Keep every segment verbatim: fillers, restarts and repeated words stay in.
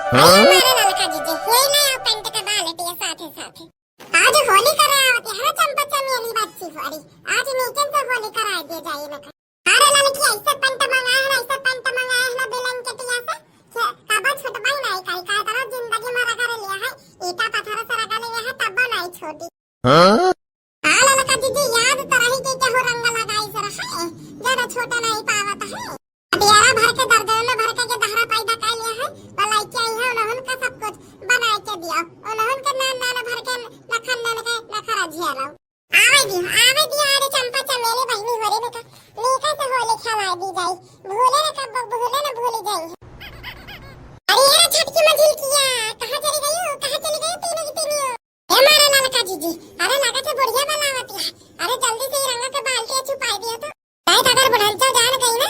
अरे हमारे ललका जीजी, ले ले आओ पैंट के बाल्टी साथे साथे। आज होली करे आवत है ना चंपा चमेली बच्ची होरी। आज नीचे से होली कराए दिया जाए ना। अरे ललकी, ऐसे पैंट मंगाए है ना, ऐसे पैंट मंगाए है ना ब्लैंकेटिया से। क्या कबो छुटबाई नहीं करी, का तरह जिंदगी में रगड़ लिया है, ईटा पत्थर से रगड़ लिया है, तब नहीं छोटी। हाँ? हाँ ललका जीजी, याद तो रही कि केहू रंग लगाई से रहे, ज्यादा छोटे नहीं पावत है। अदियारा भर के दर्जन भर के, के दहरा पैदा कर लिया है, भलाई क्या है, उन्होंने का सब कुछ बनाए के दिया, उन्होंने के नान नान भर के लखन नान के नखरा झेलो। आवे दी, आवे दी, अरे चंपा चमेली बहिनी होरी में का नीका से होली खेला दी जाई, भूले न कब भूले न भूली जाई। अरे यार छोटकी मझिलकिया, कहाँ चली गई हो, कहाँ चली गई हो तीनों की तीनों? ए मारे ललका जीजी, अरे लागत है बुढ़िया बलावत है। अरे जल्दी से ये रंग के बाल्टी छुपाई दिया तो। नहीं तो अगर बुढ़ंचा जान गई ना,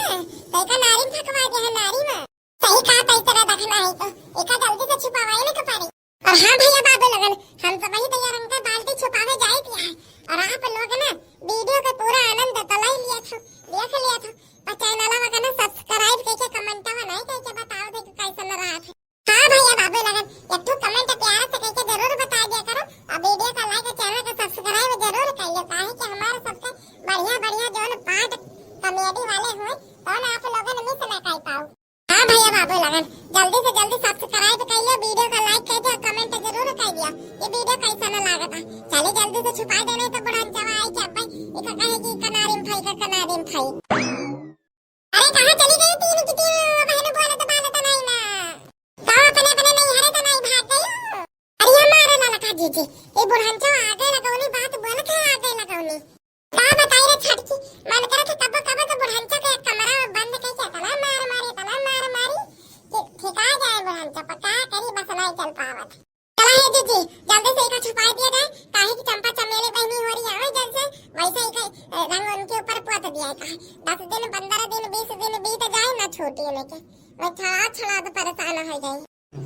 तो एका नारी में फकवा दे है, नारी में। सही कहा, तई तरह देखना है तो एका जल्दी से छुपावाई ना के पड़ी। और हाँ भैया बाबू लगन, हम सब वही तैयार रंग के बाल्टी छुपावे जाए दिया है। और आप लोग ना वीडियो के पूरा आनंद तो ले लिया था, देख लिया था। और चैनल वगैरह ना सब्सक्राइब करके कमेंट बनाए करके बताओ दे कि कैसन रहा था। हाँ भैया बाबू लगन, एक ठो कमेंट प्यार से करके जरूर बता दिया करो, और वीडियो का लाइक, चैनल का सब्सक्राइब जरूर कर लो, काहे कि हमारे सबसे बढ़िया बढ़िया जोन पार्ट कॉमेडी वाले हुए, तो ना आप लोगन मिस ना कर पाओ। हाँ भैया बाबू लगन, जल्दी से जल्दी सब्सक्राइब कर लो, वीडियो का लाइक कर दिया, कमेंट जरूर कर दिया, ये वीडियो कैसा ना लागत है। चले जल्दी से छुपा देने तो बुढ़न जवा आई के अब्बा, इका कहे कि कनारी में फई, का कनारी में फई। अरे कहाँ चली गई तीन की तीन बहन बोलत बालत नहीं ना? का अपने अपने नैहरे तो नहीं भाग गई हो? अरे हमारे ललका जीजी, ये बुढ़ंचा आगे लगौनी बात बोलत है, आगे लगौनी। का बताई रे छटकी, मन करत है कबो कबो तो बुढ़ंचा के एक कमरा में बंद करके इतना मार मारी, इतना मार मारी कि ठिका जाए बुढ़ंचा, पर का करी बस नहीं चल पावत। चला हे जीजी, जल्दी से इका छुपाई दिया जाए, काहे कि चंपा चमेली बहिनी होरी आवे जैसे, वैसे इका, ए, रंग उनके ऊपर पोत दिया है। काहे दस दिन, पन्द्रह दिन, बीस दिन बीत जाए ना छूटी लेके, मैं छड़ा छड़ा तो परेशान हो जाए।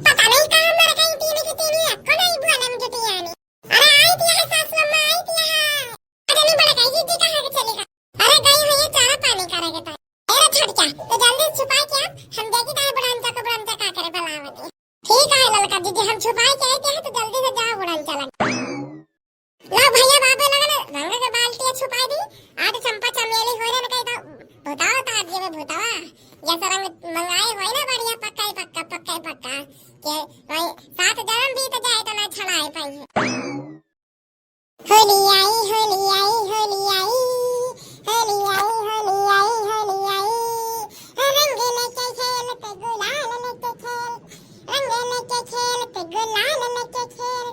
पता नहीं कहाँ मर गई तीन की तीन, अक्को नहीं बोले मुझे टियानी। अरे आई दिया है सासू अम्मा, आई दिया है। अरे नहीं बड़ा गई जीजी कहाँ के चलेगा? अरे गई हुई है चारा पानी करेगा तो। अरे छटका, तो जल्दी छुपा के आ, हम देखी कहाँ बुढ़ांचा को बुढ़ांचा का करे बुलावे दे। ठीक है ललका जीजी, हम छुपाई के आए थे, तो जल्दी से जाओ बुढ़ांचा लग। ला भैया बाबू लगन रंग के बाल्टी छुपाई दी। आज चंपा चमेली होरे न कही तो भुतावा तो आज ये भुतावा, जैसा रंग मंगाए होए ना बढ़िया पक्का ही पक्का, पक्का ही पक्का, के वही सात जन्म बीत जाए तो ना छड़ाए पाई है। होली आई, होली आई, होली आई, होली आई, होली आई, होली आई, रंग लेके खेलते गुलाल लेके खेल, रंग लेके खेलते गुलाल लेके खेल,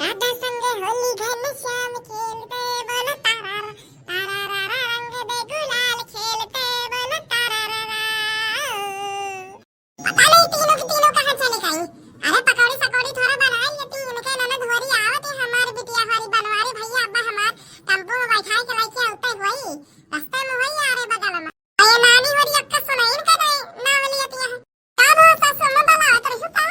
राधा संग होली घनश्याम खेलते, बोलो तारा रा, तारा रा रा, रंग दे गुलाल खेलते, बोलो तारा रा रा। पता नहीं तीनों की तीनों कहाँ चली गई। अरे पकौड़ी सकौड़ी थोड़ा बनाई लेती, इनके ननद होरी आवत है, हमारी बिटिया होरी बनवारी भैया, अब्बा हमार टेम्पो में बैठाए के लेके आते हुई, रास्ते में हुई आ रे बगल में। अरे नानी होरी अक्का सुनाई इनका नहीं, नाम लियती है। का भो सासू अम्मा बुलावत रही का?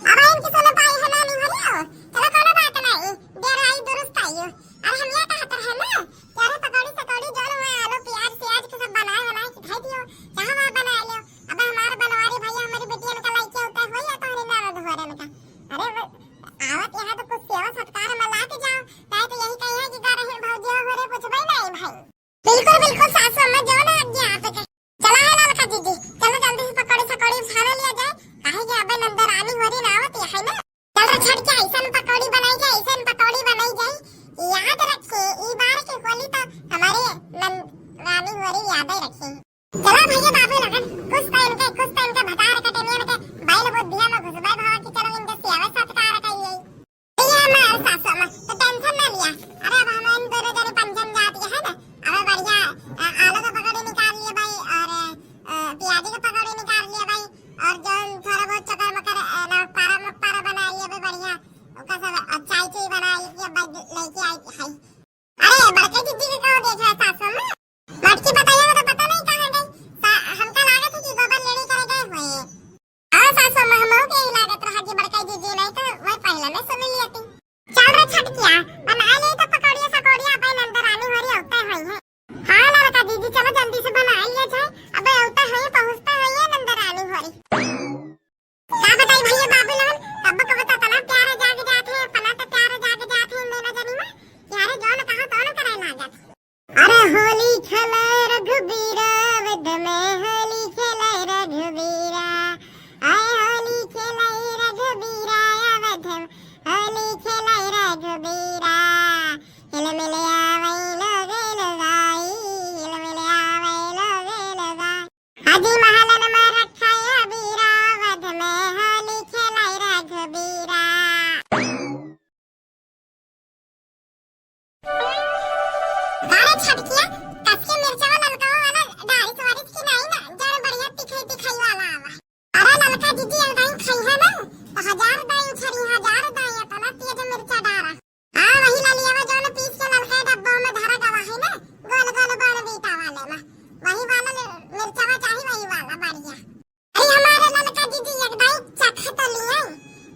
अब इनकी सुन पाई है नानी होरी हो। चलो कोनो बात नहीं, देर आई दुरुस्त आई हो। अरे हम ये कहत रहे ना, कि अरे पकौड़ी सकौड़ी जोन हुआ आलू प्याज सियाज के सब बनाए बनाए के धई दियो, चाहे वहाँ बनाए लियो। अब हमार बनवारी भैया हमारी बिटियन का लइके होता है, वही तो हमारी ननद हो रहे का। अरे वो आवत यहाँ तो कुछ सेवा सत्कार में ला के जाओ, नहीं तो यही कही है कि का रहे भौजी हो रे, पूछबे नहीं भाई। बिल्कुल बिल्कुल सासू अम्मा, जो ना आज्ञा आपके। चला है ललका जीजी, चलो जल्दी से पकौड़ी सकौड़ी छान लिया जाए, काहे कि अबे नंद रानी होरी ना आवत है ना। चल रे छटके, ऐसन पकौड़ी बनाई जाए, ऐसन पकौड़ी बनाई जाए। याद रखे, ई बार के होली तो हमारे नंद रानी होरी याद रखे। चला भैया बाबू लगन, कुछ तो इनके, कुछ तो इनके भतार कटे नियन के बैल बुद्धिया में घुसबै भावा कि चलो इनके सेवा सत्कार कइले। ये हमार सासू अम्मा, तो टेंशन ना लिया। अरे अब हम इन दोनों जने पंचम जात के है ना, अब बढ़िया, अ, आलू के पकौड़ी निकाल लिए भाई और, अ, प्याजी के पकौड़ी निकाल लिए भाई और जो थोड़ा बहुत चकर मकर, अ, ना, पारा मक पारा बना लिए भाई बढ़िया, ओका सब, अ, चाय चाय बना लिए भाई लेके आई है। अरे बड़के जीजी के कहाँ देख रहा सासू अम्मा? मटकी बताइए, वो तो पता नहीं कहाँ गई। सा-, हमका लागत है कि गोबर लेने करे गए हुए हैं। हाँ सासू अम्मा, हमहू के यही लागत रहा कि बड़का जीजी नहीं तो वही पहले में सुन लिया थी। चल रे छटकिया, बना ले तो पकौड़िया सकौड़िया, अब नंद रानी होरी होते हुई है। हाँ ललका जीजी, चलो जल्दी से बना लिया जाए, अब होते हुई पहुँचते हुई है नंद रानी होरी। का बताई भैया बाबू लोगन, छटकिया, कस के मिर्चवा ललकवा वाला डारिस वारिस कि नाई ना, जड़ बढ़िया तिखई तिखई वाला आवा। अरे ललका दीदी, एक दाई खइहे ना, तो हजार दाई उछरी, हजार दाई, इतना तेज मिर्चा डारा। हाँ, वही ललियावा जौन पीस के ललका डब्बा में धरा गवा है ना, गोल गोल बड़ बीटा वाले में, वही वाला ले-, मिर्चवा चाही, वही वाला बढ़िया। अरे हमारे ललका दीदी, एक दाई चख तो लिए,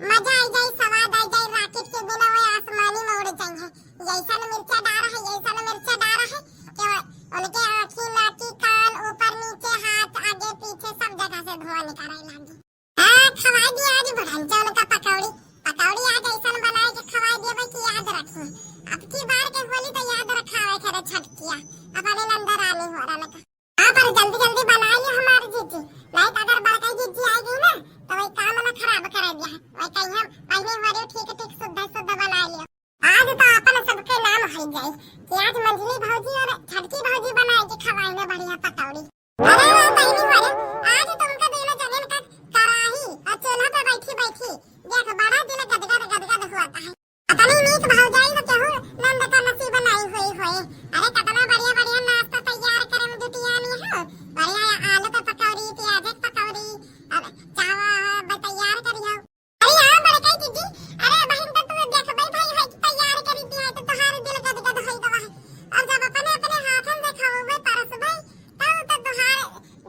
मजा आई जाई, स्वाद आई जाई, rocket के बिना वो आसमानी में उड़ जाई है। जैसन मिर्चा डारा है, जैसन मिर्चा डारा है, कि वो उनके आँखी, नाकी, कान, ऊपर नीचे, हाथ, आगे पीछे, सब जगह से धुआं निकले लागी। हाँ, खवाई दिया आज बुढ़न चौल का पकौड़ी। पकौड़ी आज ऐसन बनाए के खवाई देबे कि याद रखी। अब की बार के होली तो याद रखावे करे छटकिया, अपने नंद रानी हो रहा का। हाँ, पर जल्दी जल्दी बनाई लियो हमार जीजी, नहीं तो अगर बड़का जीजी आ गई ना, तो वही काम ना खराब कर दिया है। वही कहीं हम पहले हमारे ठीक ठीक शुद्ध शुद्ध बनाई लियो। आज तो अपन सबके नाम हो जाए कि आज मंझली भौजी और छटकी भौजी बनाए के खवाई ना बढ़िया पकौड़ी। अरे वाह बहनी हो रे, आज तुमका दोनों जनिन का कराही और चूल्हा पे बैठी बैठी देख बड़ा दिल गदगद गदगद हुआ है। अतनी नीक भौजाई तो केहू नंद का नसीब नाई होई होई। अरे कतना बढ़िया बढ़िया नाश्ता तैयार करे में जुटियानी हो। बढ़िया आलू के पकौड़ी, प्याज के पकौड़ी, अब चावा ब-, तैयार करियो। अरे हाँ बड़काई दीदी, अरे बहन तो तू देखबे भाई है कि तैयार करी दिया है तो तोहार दिल गदगद होई गवा है। और जब अपने अपने हाथन से खवबे परसबे तब तो तोहार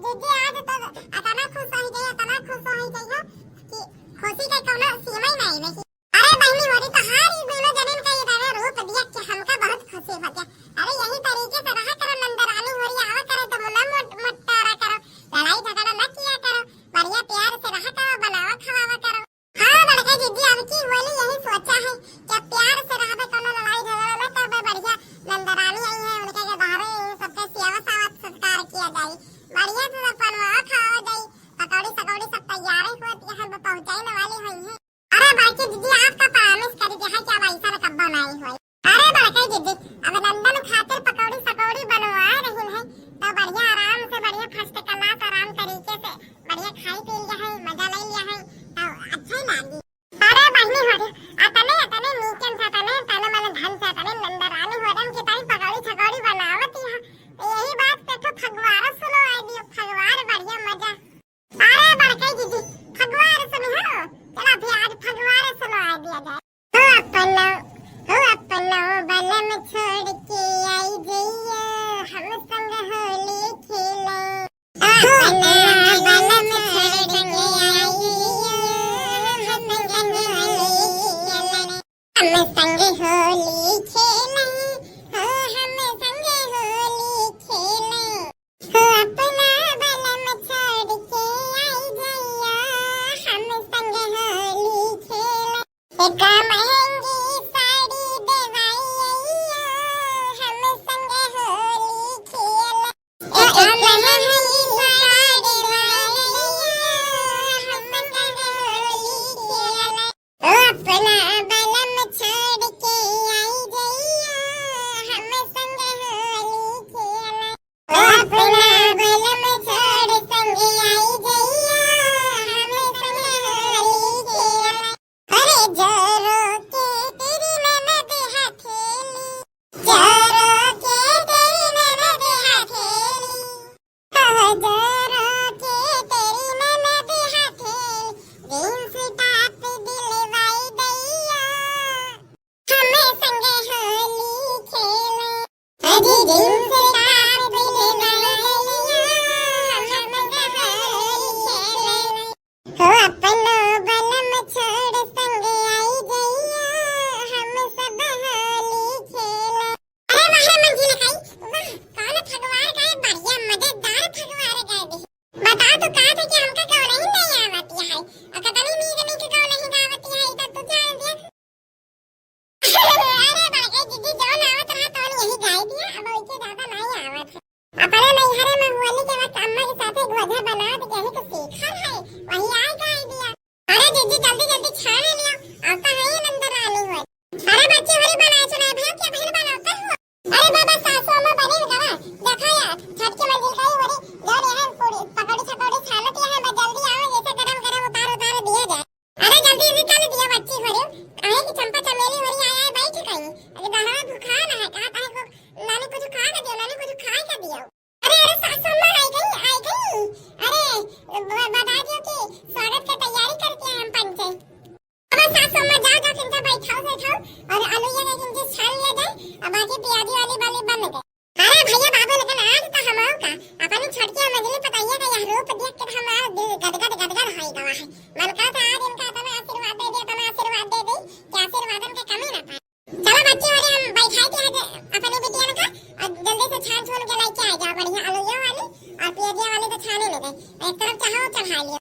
दीदी आज तो अतना खुश होई गई, अतना खुश होई गई हो कि खुशी के कोनो सीमा ही नहीं रही। अरे बहनी होरी, तोहार ई दोनों जनिन का ये दादा रूप देख के हमका बहुत खुशी हो गया। अरे यही तरीके से रहा करो नंद रानी होरी, आवा करे तो मुला मोट-, मोटारा करो, लड़ाई झगड़ा न किया करो, बढ़िया प्यार से रहा करो, बनावा खवावा करो। हाँ बड़का दीदी, अब की होली यही सोचा है कि अब प्यार से रहबे, कोनो लड़ाई झगड़ा न करबे, बढ़िया नंद रानी आई है, उनके के घरे सबके सेवा सावत सत्कार किया जाई, बढ़िया से सब बनवा खावा जाई, पकौड़ी सकौड़ी सब तैयार होती है, पहुँचाई वाली हुई है। अरे बड़की दीदी, आपका promise करी दिया है कि अब ऐसा न कब्बो नाई होई। अरे बड़की दीदी, अब नंदन खातिर पकौड़ी सकौड़ी बनवा रही है, तो बढ़िया आराम से, बढ़िया first class, आराम तरीके से बढ़िया खाई पी लिया है, मजा ले लिया है, तो अच्छा ही लागी। अरे बहनी हो रे, अतने, अतने नीकन से, अतने तन मन धन से, अतने नंद रानी हो रन के ताई पकौड़ी छकौड़ी बनावती है, तो यही बात पे तो फगवार सुनो आई दियो, फगवार बढ़िया मजा। अरे बड़काई दीदी, फगवार सुनी हो, चला अभी आज फगवार सुनो आई दिया जाए। हो अपना, हो अपना बलम छोड़ के आई जइया, हम संग होली खेले। अपना बलम छोड़ के आई जइया, हम संग होली खेले। हम संग होली खेले, हो हम संग होली खेले। हो अपना बलम छोड़ के आई जइया, हम संग होली खेले। एक महंगी साड़ी देवाई अइया, हम संग होली खेले। एक महंगी साड़ी देवाई अइया, हम संग होली खेले। ओ अपना बलम छोड़ के आई जइया, हम संग होली खेले। ओ अपना बलम छोड़ संग आई जइया, हम संग होली खेले। अरे जोरों के तेरी ननद हथेली, जोरों के तेरी ननद हथेली। हाँ, जोरों के तेरी ननद हथेली, जींस टॉप दिलवाई दइया, हम संग होली खेले। अरे जींस टॉप दिलवाई दइया, हम संग होली खेले। हो अपनो बलम छोड़ संग आई जइया, हम सब होली खेले। अरे वाह रे मंझली काई, वाह, कौन फगवार गाए, बढ़िया मजेदार फगवार गाए दे। बताओ तो कहा था कि हमका गाना ही नहीं आवत है, और कतनी नीक नीक गाना ही गावत है, तो तू जान दे। अरे बड़काई दीदी, जौन आवत रहा तौन यही गाई दिया, अब ओइसे ज्यादा नहीं आवत है। अपने नैहरे में होली के वक्त अम्मा के साथे गोझा बनावत यही तो सीखल है, वही आए गाई दिया। अरे दीदी, जल्दी जल्दी छान लिया, अब तो है ये नंद रानी होई। अरे बच्ची होरी बनाए चुनाए भैया, क्या बहन बनावत हो? अरे बाबा, सासू अम्मा बनी गवा, देखा यार, छठ के मंदिर का ही होरी, जौन यहाँ पूरी पकौड़ी छकौड़ी छानत यहाँ, जैसे गरम गरम उतार उतार दिया जाए। अरे जल्दी निकाल दिया बच्ची होरी, काहे कि चंपा चमेली होरी आए आए बैठ गई। अरे बहरा भुखा ना है, कहा ताहे को लानी कुछ खा के दे। से छान छून के लेके आ जाओ, बढ़िया अलुइया वाली और पियजिया वाली तो छाने नहीं दे, एक तरफ चाहो चढ़ा लियो।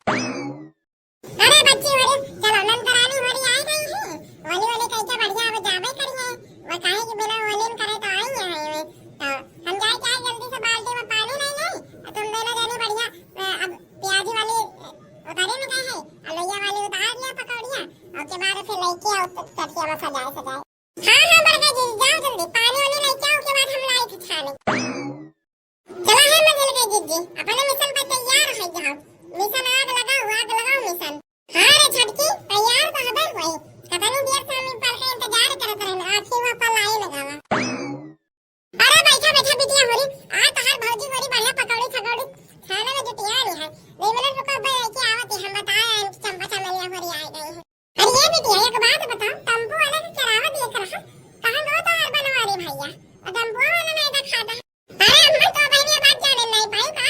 अरे बच्ची होरी, चलो नंदरानी होरी आ गई है, होली होली कह के बढ़िया अब जाबे करिए, वो काहे कि बिना होली में करे तो आई है, तो हम जाए क्या जल्दी से बाल्टी में पानी ले ले, और तुम दोनों जनी बढ़िया, अ, अब पियाजी वाली, अ, उतारे में गए है, अलुइया वाली उतार लिया पकौड़िया, और के बाद फिर लेके आओ चटिया में सजाए सजाए। हाँ, हाँ, बड़का जी, जाओ जल्दी, पानी वानी लेके आओ, के बाद हम लाई थी छाने। चला है मंझिलकई जिज्जी, अपने मिशन पर तैयार है जाओ। मिशन आग लगाओ, आग लगाओ मिशन। हाँ रे छोटकी, तैयार तो हबे होई। कतनी देर से हम इन पल के इंतजार करत रहन, आखिर वहाँ पर लाई लगावा। अरे बैठा, बैठा बिटिया होरी, आ तोहार भौजी होरी बढ़िया पकौड़ी छकौड़ी छाने में जुटिया रही है। दो मिनट रुको, अबे लेके आवत है, हम बताए आए कि चंपा चमेलिया होरी आ गई है। अरे ये बिटिया, एक बात बताओ, टेम्पो वाला के करावा दिए कर रहा, कहाँ गो तोहार बनवारी भैया? और टेम्पो वाला नहीं दिखाता है। अरे अम्मा, तो बहनिया बात जाने नहीं पाई का?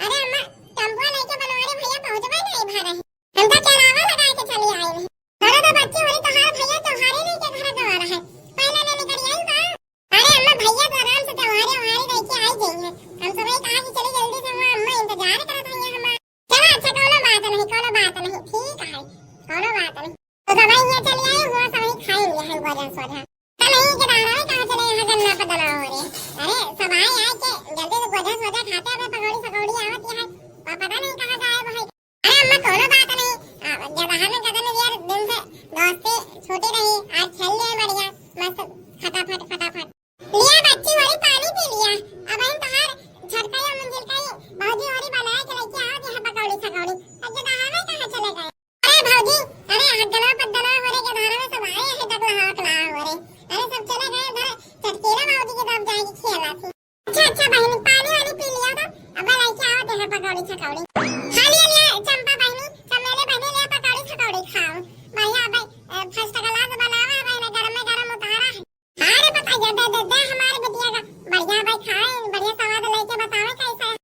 अरे अम्मा, टेम्पो लेके बनवारी भैया पहुँचबे नहीं भा रहे। हम तो करावा लगा के चली आई नहीं। अरे तो बच्ची होरी, तोहार भैया तोहारे नहीं के घर गवा रहा है, पहले नहीं निकल आई का? अरे अम्मा, भैया तो आराम से त्योहारे वहारे रह के आई गई है। हम सब कहा कि चली जल्दी से, वहाँ अम्मा इंतजार करत रही है हमार। चला अच्छा, कोनो बात नहीं, कोनो बात नहीं, ठीक है, कोनो बात नहीं। तो सब ये चली आए, हुआ सब ही खाए लिए हम गोजा सोजा। तो नहीं के दाना है, कहाँ चले यहाँ गन्ना पे दना हो रे। अरे सब आए, आए के जल्दी से गोजा सोजा खाते, अबे पकौड़ी सकौड़ी आवत है, पा-, पता नहीं कहाँ गायब है। अरे अम्मा, कोनो बात नहीं। आ, जब हम कदन यार दिन से दोस्ती छूटी रही, आज खेल लिए बढ़िया, मस्त फटाफट, फटाफट। लिया बच्ची होरी पानी पी लिया। अब हम तोहार छोटकई और मंझिलकई भौजी होरी बनाए के लेके आओ यहाँ पकौड़ी सकौड़ी। अब जब हमें कहाँ चले गए? अरे भौजी, अरे हगना पद्दना होरे के धारा में सब आए हैं, डगला हकला होरे। अरे सब चले गए उधर चटकीला भौजी के तरफ जाए के खेला थी। अच्छा, अच्छा बहनी, पानी वानी पी लिया तो अब लेके आओ देह पकौड़ी छकौड़ी। हाँ, लिया, लिया, चंपा बहनी, चमेली बहनी, लिया पकौड़ी छकौड़ी खाओ। बढ़िया, अब, अ, first class बनावा, अब इन्हें गरम में गरम उतारा है। हाँ रे, बताइए, दे, दे, दे हमारे बिटिया का। बढ़िया भाई खाए, बढ़िया स्वाद लेके बतावे कैसा है।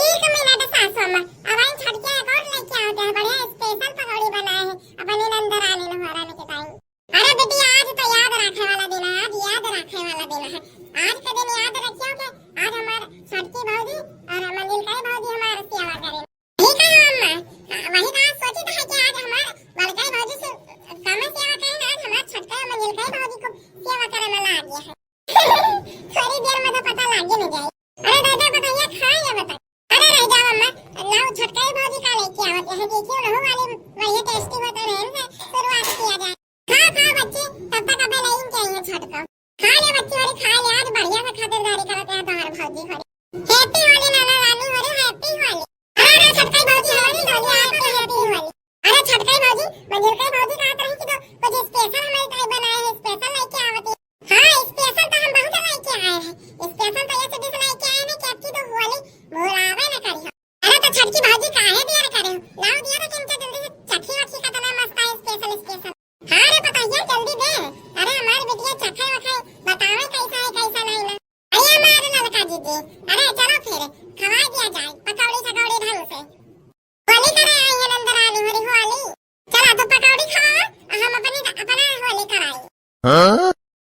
एक मिनट सासू अम्मा, अब आई छटके एक और लेके आओ, बढ़िया special पकौड़ी बनाए हैं, अपनी नंदरानी नोहरा में के ताई। अरे बिटिया, आज तो याद रखे वाला दिन है, आज याद रखे वाला दिन है। आज के दिन याद रखियो कि आज हमार छोटकी भौजी और मंझिलकई भौजी हमार सेवा करें। ठीक है अम्मा, वही तो आज सोची था कि आज हमार बड़कई भौजी से कम सेवा करें, आज हमार छोटकई और मंझिलकई भौजी को सेवा करे में लाग गया है। थोड़ी देर में तो पता लागे न जाए। अरे दादा, बताइए, खाए या बताइए? अरे रह जाओ अम्मा, लाओ छोटकई भौजी का लेके आवत है, देखिए उनहु वाली बढ़िया tasty होता है, इनसे शुरुआत किया जाए। खाओ, खाओ बच्ची, तब तक अबे लेन के आई है छोटका। खा ले बच्ची, अरे खा ले, आज बढ़िया से खातिरदारी करत है तोहार भौजी होरी। Happy होली नाना रानी होरी, happy होली। अरे, अरे छोटकई भौजी, happy होली, happy होली। अरे छोटकई भौजी, मंझिलकई भौजी कहत रही कि तो कुछ special हमारी ताई बनाए हैं, special लेके आवत है। हाँ, special तो हम बहुत लेके आए हैं। Special तो ऐसे dish लेके आए हैं कि आपकी तो होली भुलावे न करी हो। अरे तो छोटकी भौजी काहे देर करे हो? लाओ दिया तो किनके जल्दी से चखी वखी का तना मस्त है special, special। हाँ रे पतोहिया, जल्दी दे। अरे हमार बिटिया चखे वखे बतावे कैसा है, कैसा नहीं ना। अरे हमार ललका दीदी, अरे चलो फिर खवा दिया जाए पकौड़ी सकौड़ी ढंग से। होली करे आई है नंदरानी, होली, होली। चला तो पकौड़ी खावा, हम अपनी, अपना होली कराई। हाँ?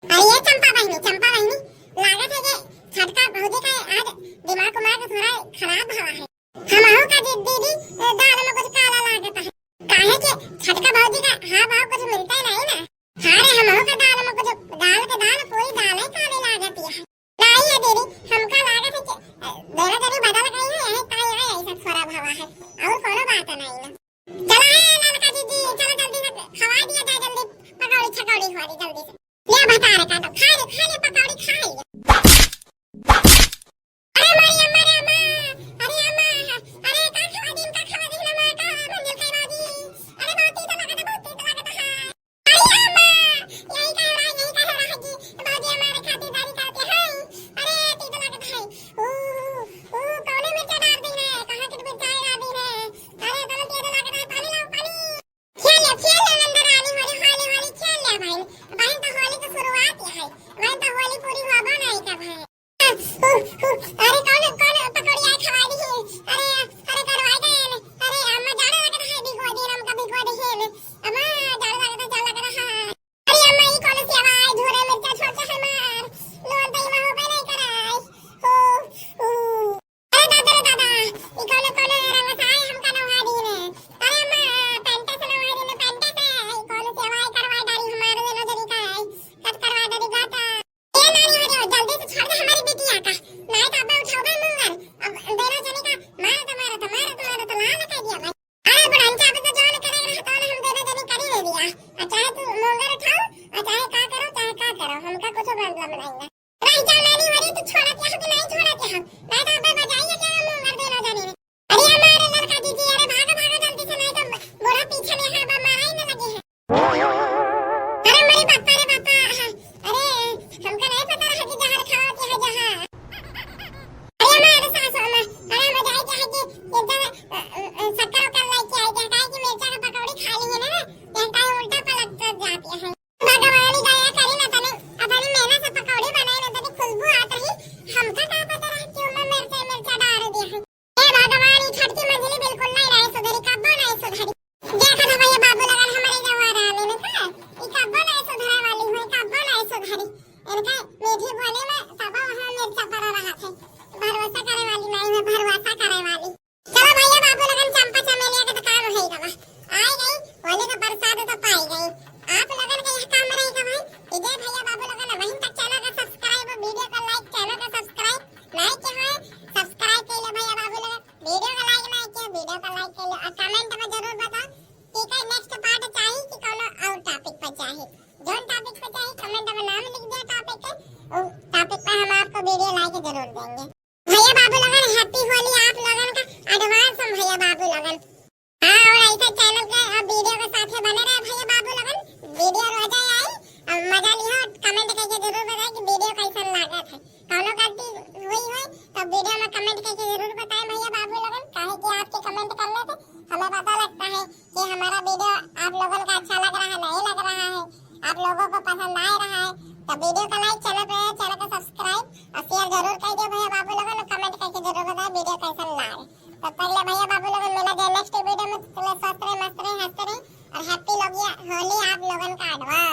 अरे ये चंपा बहनी, चंपा बहनी, लागत है ये छोटका भौजी का आज दिमाग उमाग थोड़ा खराब हुआ है। हमहू का दी-, दीदी, दाल में कुछ काला लागत है। काहे के छोटका भौजी का हाव भाव कुछ मिलता ही नहीं ना। हाँ रे, हमहू का दाल में कुछ, दाल के दाल, पूरी दाल ही काली लागत है। नहीं है दीदी, हमका लागत है कि, अ, दोनों जनी बदल गई है, यही ताई है, ऐसा थोड़ा भवा है, और कोनो बात नहीं है। चला है ललका दीदी, चला जल्दी से खवा दिया जाए, जल्दी पकौड़ी छकौड़ी हो रही, जल्दी से। ले भतारे का तो खा ले, खा ले पकौड़ी, खा ले। अरे मारी अम्मा रे अम्मा, अरे अम्मा, अरे का खवा दिन, का खवा दिन अम्मा, का मंझिलकई भौजी, अरे बहुत तीत लागत, बहुत तीत लागत। वीडियो रोजा आई, अब मजा लिहो, कमेंट करके जरूर बताएं कि वीडियो कैसन लागत है। कौनो गलती हुई होई तो वीडियो में कमेंट करके जरूर बताएं भैया बाबू लोगन, काहे कि आपके कमेंट करने से हमें पता लगता है कि हमारा वीडियो आप लोगन का अच्छा लग रहा है, नहीं लग रहा है, आप लोगों को पसंद आ रहा है। तो वीडियो का लाइक, चैनल पर, चैनल को सब्सक्राइब और शेयर जरूर कर दियो भैया बाबू लोगन, और कमेंट करके जरूर बताएं वीडियो कैसन लागे। तब तक ले भैया बाबू लोगन मिला जाए नेक्स्ट वीडियो में। तो स्वस्थ रहे, मस्त रहे, हंसते रहे और हैप्पी लोगिया होली आप लोगन का एडवांस।